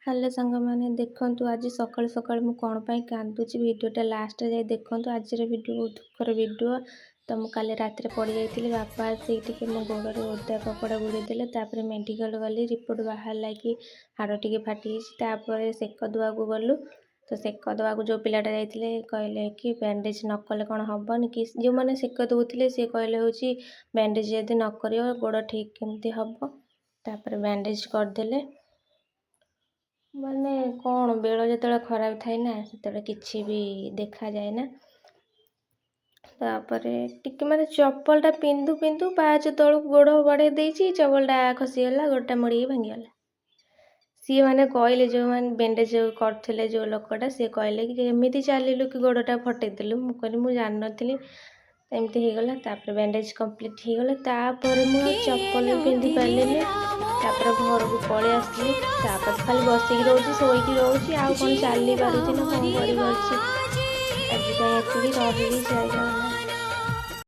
Hello ସାଙ୍ଗମାନେ, ଦେଖନ୍ତୁ ଆଜି ସକାଳୁ ସକାଳୁ ମୁଁ କ'ଣ ପାଇଁ କାନ୍ଦୁଛି। ଭିଡ଼ିଓଟା ଲାଷ୍ଟରେ ଯାଇ ଦେଖନ୍ତୁ। ଆଜିର ଭିଡ଼ିଓ ବହୁତ ଦୁଃଖର ଭିଡ଼ିଓ। ତ ମୁଁ କାଲି ରାତିରେ ପଡ଼ିଯାଇଥିଲି। ବାପା ଆସିକି ଟିକେ ମୋ ଗୋଡ଼ରେ ଓଦା କପଡ଼ା ଗୁଡ଼େଇ ଦେଲେ। ତାପରେ ମେଡ଼ିକାଲ ଗଲି। ରିପୋର୍ଟ ବାହାରିଲା କି ହାଡ଼ ଟିକେ ଫାଟିଯାଇଛି। ତାପରେ ସେକ ଦେବାକୁ ଗଲୁ। ତ ସେକ ଦେବାକୁ ଯେଉଁ ପିଲାଟା ଯାଇଥିଲେ, କହିଲେ କି ବ୍ୟାଣ୍ଡେଜ୍ ନ କଲେ କ'ଣ ହେବନି କି? ଯେଉଁମାନେ ସେକ ଦେଉଥିଲେ, ସିଏ କହିଲେ ହେଉଛି ବ୍ୟାଣ୍ଡେଜ୍ ଯଦି ନ କରିବ, ଗୋଡ଼ ଠିକ୍ କେମିତି ହେବ? ତାପରେ ବ୍ୟାଣ୍ଡେଜ୍ କରିଦେଲେ। ମାନେ କ'ଣ, ବେଳ ଯେତେବେଳେ ଖରାପ ଥାଏ ନା, ସେତେବେଳେ କିଛି ବି ଦେଖାଯାଏ ନା। ତାପରେ ଟିକେ ମାନେ ଚପଲଟା ପିନ୍ଧୁ ପିନ୍ଧୁ ପାହାଚ ତଳକୁ ଗୋଡ଼ ବଢ଼େଇ ଦେଇଛି, ଚପଲଟା ଖସିଗଲା, ଗୋଡ଼ଟା ମୋଡ଼ିକି ଭାଙ୍ଗିଗଲା। ସିଏ ମାନେ କହିଲେ, ଯେଉଁମାନେ ବ୍ୟାଣ୍ଡେଜ୍ କରୁଥିଲେ, ଯେଉଁ ଲୋକଟା, ସିଏ କହିଲେ କି ଏମିତି ଚାଲିଲୁ କି ଗୋଡ଼ଟା ଫଟେଇ ଦେଲୁ। ମୁଁ କହିଲି, ମୁଁ ଜାଣିନଥିଲି, ଏମିତି ହେଇଗଲା। ତାପରେ ବ୍ୟାଣ୍ଡେଜ୍ କମ୍ପ୍ଲିଟ୍ ହେଇଗଲା। ତାପରେ ମୁଁ ଆଉ ଚପଲ ବି ପିନ୍ଧି ପାରିଲିନି। ତାପରେ ଘରକୁ ପଳେଇ ଆସିଲି। ତାପରେ ଖାଲି ବସିକି ରହୁଛି, ଶୋଇକି ରହୁଛି। ଆଉ କ'ଣ ଚାଲି ପାରୁଛି ନା କ'ଣ କରିପାରୁଛି? ଆଜି ପାଇଁ ଏତିକି ରହିଲି। ଜୟ ଜଗନ୍ନାଥ।